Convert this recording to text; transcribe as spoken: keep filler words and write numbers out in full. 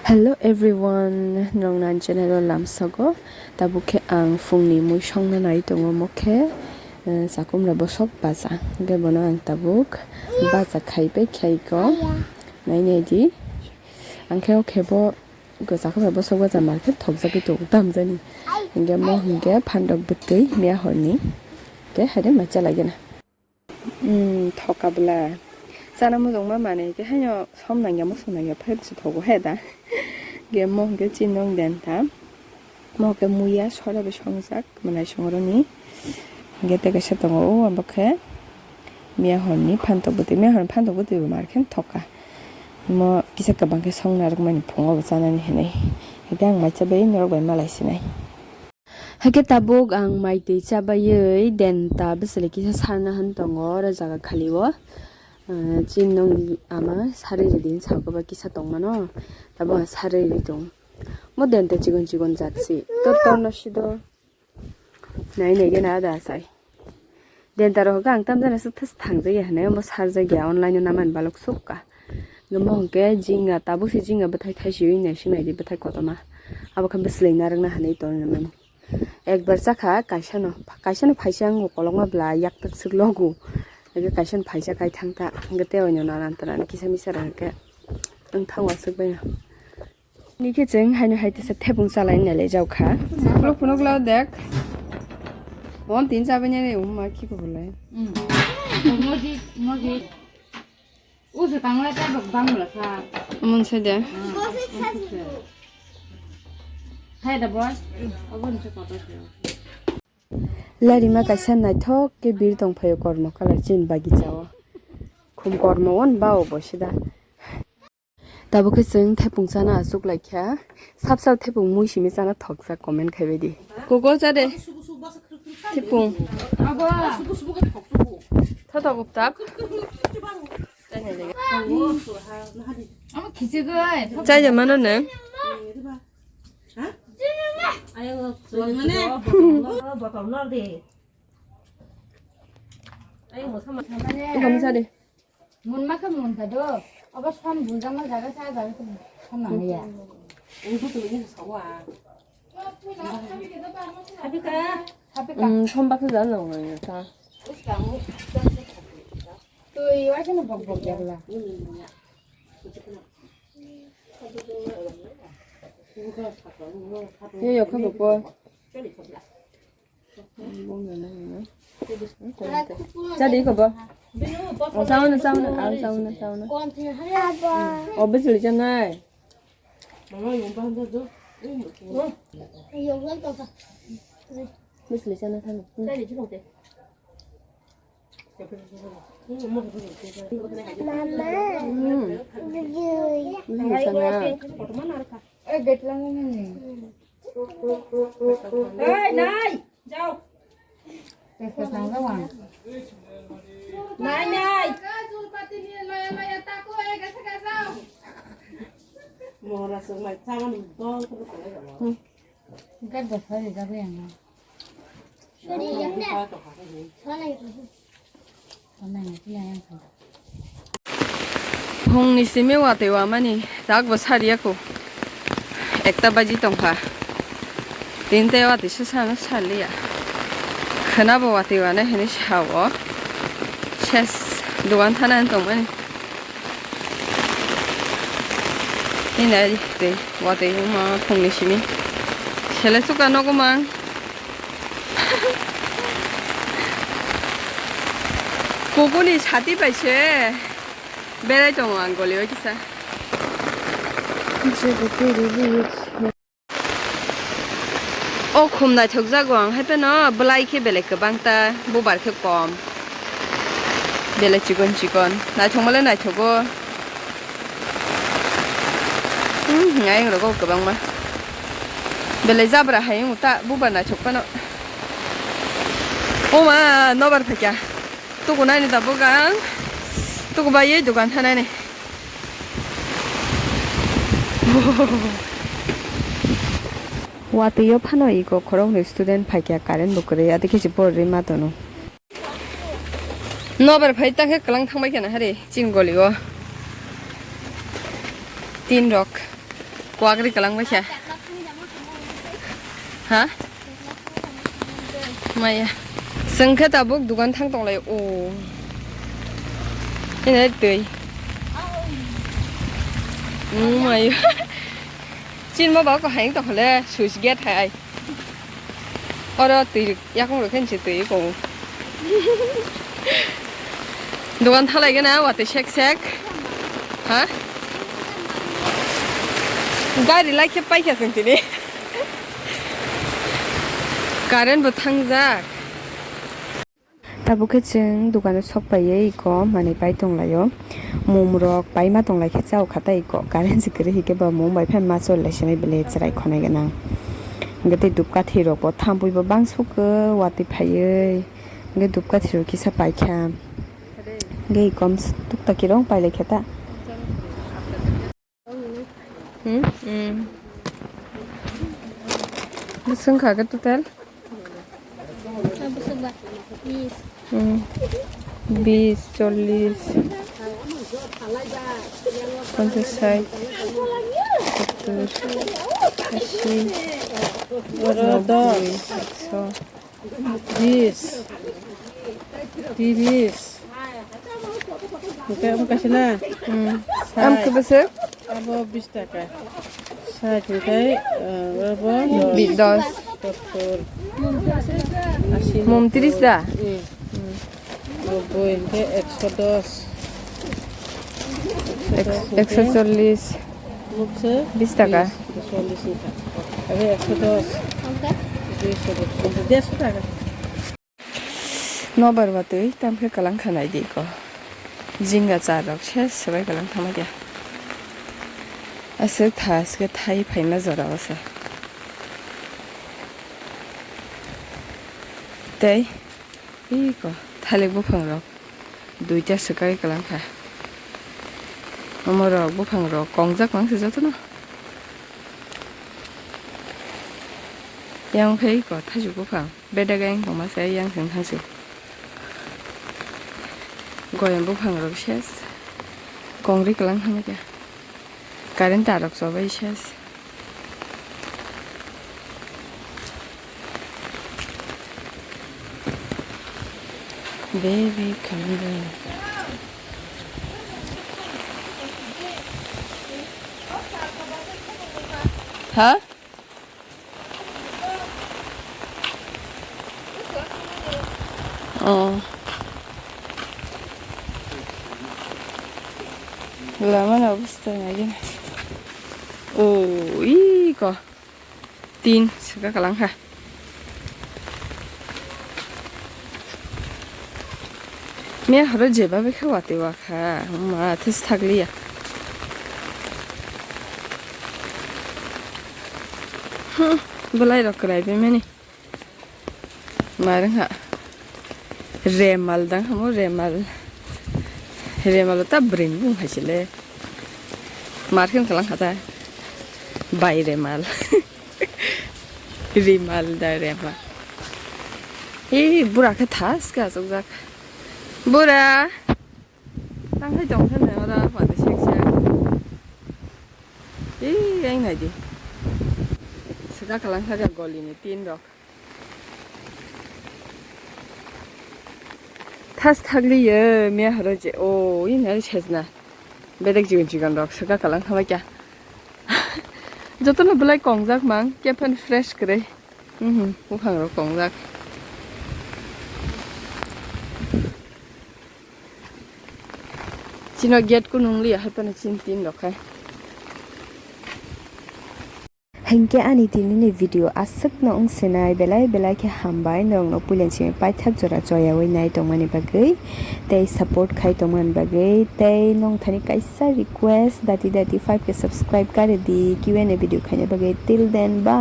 Hello everyone, nong nan channel o lamsogo. Tabuk khe ang phungni mui songna nai tongo, omo khe, eh, chakumra bosok baja. Hwnkhe bono ang tabuk baja khai pai khaiko. Nai nai di. Ang khe o khe bo chakumra bosok baja mar khe thokjagwi tongo tamjani. Hwnkhe mo hwnkhe phandok bwtwi miya horni. Hwnkhe haide mai chalai gana. Hmm, thoka bwla. Chana mujungma manwi khe haino som nangya, mosong nangya, phai se thogo he da. Ge mo hwnkhe chini nong den ta. Mo khe muya sora bai songjak, mwnai songroni. Hwnkhe tei kaisa tongo, o abo khe miya horni phantok bwtwi, miya horni phantok bwtwi bo mar khe thoka. Mo kisa kwbang khe song narwkmani phungo bo chanani hinwi. Hwnkhe ang mai chabai norok bai malai sinai. Hakhe tabuk ang mai twi chabaiwi denta bwswlwi kisa sarna han tongo oro jaga khali o. Ah, chini nong ama sari ridi hinwi sago ba kisa tongmano. Tabuk ang sari ridi tong. Mo denta chikon chikon jat si. Tor tor no sido. Nai nai gena ada sai. Denta rok hwnkhe ang tamjani se thangjakya hinwi, omo sarjakya, online o namani balok sukha. Omo hwnkhe jinga, tabuk se jinga bwthai thaisiywi naising naidi bwthai kotorma. Abo khe bwswlwi narwkna hinwi tonwi mani. Ekbar chakha kaisano, kaisano phaisa wngo kolokma bwla yaktak swk logo. Hwnkhe kaisano phaisa kai thangkha. Hwnkhe tei oino nanan tanan kisa misa rok hwnkhe wng thango aswk baino. Nini khe chwng haino hai tesa thepung chalai nai lai jaukha. Phunuk phunuk lao dek. Mon tin chabai nai um ma khi ko bolai. Moji, moji. Usu tangla ta bak bang la sa. Mon se de. Hai da boy. Abon se kota se. Larima kaisa naithok khe bir tongphaio kormo kalar chini bagija o. Khum kormo on ba o bo sida. Tabuk khe chwng thepung chana achuk lai kha. Sap sap thepung mui simi chana thokjak comment khai bai di. Gogo cha de. Thepung. Tho tho guptak. Chai de mano nang. Gom cha de. Mun ma khe mun kha do. Abo som bunjak ma jaga sa jaga khe som ma ya. Happy ka. Happy ka. Hmm, som baksa jana nang nang ta. Twi wa khe no bok bok ya bla. Yo yo kha bok bok. Jadi ko bo. Oh, sauna, sauna, ah, sauna, sauna. Oh, bisli janai. Bisli janai kan. Mama, hmm. Bisli janai. Eh, get lang ni. Hey, nai. Jao. Nai, nai. Mohora sung mai, sama ni dol ko ko. Ga da phari ga yang. Phungni simi watwi wamani tak bo sariya ko. Ekta baji tongkha. Tini tei watwi se sana saliya. Khwna bo watwi wanai hinwi sao. Ses dogan thana hinwi tongmani. Tini ari tei watwi wngma phungni simi. Sele suka nogo mang. Kukuni sati bai se berai tongo ang goli o kisa. O khum naithok jago ang hai phano belai khe belai kwbang ta bubar khe kom. Belai chikon chikon naithok male naithogo. Hmm, ayang rogo kwbangma. Belai jabra hai wng ta bubar naithok phano. O ma nobar phaikya. Tuku nani tabuk ang. Tuku bai ei dogan thanani. Watwi o phano iko khoroknwi student phaikya current bo kwrwi adi khe se borwi ma tono. Nobar phai ta khe kwlang thangbai khana hari chini goli o. Tin rok. Kwagri kalang bai khe. Ha? Maya. Sengkhe tabuk dugan thang tonglai o. Ina twi. Mm, maya. Chin mo ba ko haing to hole switch gate hai ai. Oro twi yakung rok khe se twi kong. Dogan thalai gana watwi sek sek. Ha? Gari lai khe paikha chwng tini. Current bo thangjak. Tabuk khe chwng dogano sok paiwi iko manwi pai tonglaio. Mum rok paima tonglai khe chao kha tei iko current se kwrwi hwnkhe bo mum bai phai ma choli lai sinai belai chwrai khonai gwnang. Hwnkhe tei dupkathi rok bo thampui bo bang suk khe watwi phaiwi hwnkhe dupkathi rok kisa paikha. Hwnkhe iko tukta kirong pailai khe ta. Hmm? Hmm. Bwswng kha khe total? Hmm. Bis, chollis, ponchas, sait, sottor, asi, oro dos, nobboi, ekso, bis, tiris. Hwnkhe wng kaisa na? Hmm. Sait. Am khe bwswk? Abo bis taka. Sait hwnkhe, ah, abo bi-, dos. Sottor. Asi, mum tiris da? Hmm. Hmm. Nobboi hwnkhe ekso dos. Ek-, ekso chollis. Mukse bis taka. Bis, chollis wngkha. Abo ekso dos. Oke. Duiso dos. Derso taka. Nobar watwi tamkhe kalang kha naidi ko. Jinga char rok se swbai kalang thangma khe. Aswk tha aswk thai phaima jora o se. Tei iko thalik buphang rok duita swkagwi kalang kha. Omo rok buphang rok kongjak mang se jotono. Yang khe iko thaichuk buphang. Bedek ayang tongma se yang chwng thangsi. Goyam buphang rok ses. Kongri kwlang thangma khe. Current tar rok chobai ses. Baby, come down. Ha? Oh. Lama na obostha nai gini. Oh, iko. Tin, saka kalang ha. Miya horo jeba bekha wati wakha, ma this thakliya. Hmm, belai rok kwrai bemani. Marwng ha. Remal dang hamo remal. Remal ta bring bung hai chile. Marwng kalang ha ta. Bai remal. Rimal da rema. Ee, bura khe thas khe achukjak. Bura. Tangkhai tongthar nai ora pade sek sek. Ee, yang nai di. Saka kalang kha goli ni tin rok. Thas thagli ye me haro je. O, ini hari sejna. Bedek jigon jigon rok saka kalang kha kya. Jotono belai kongjak mang, kephan fresh kwrwi. Mhm, buphang rok kongjak. Chino gate kunung liya hai phano chin tin rok hai. Hinkhe ani tinini video aswkno wng sinai, belai belai khe hambai norokno puila simi paithak jora choyaui nai tongmani bagwi tei support khai tongmani bagwi. Tei nong thani kaisa request, dati dati five K subscribe kare di, Q and A video khaina bagwi. Till then, bye.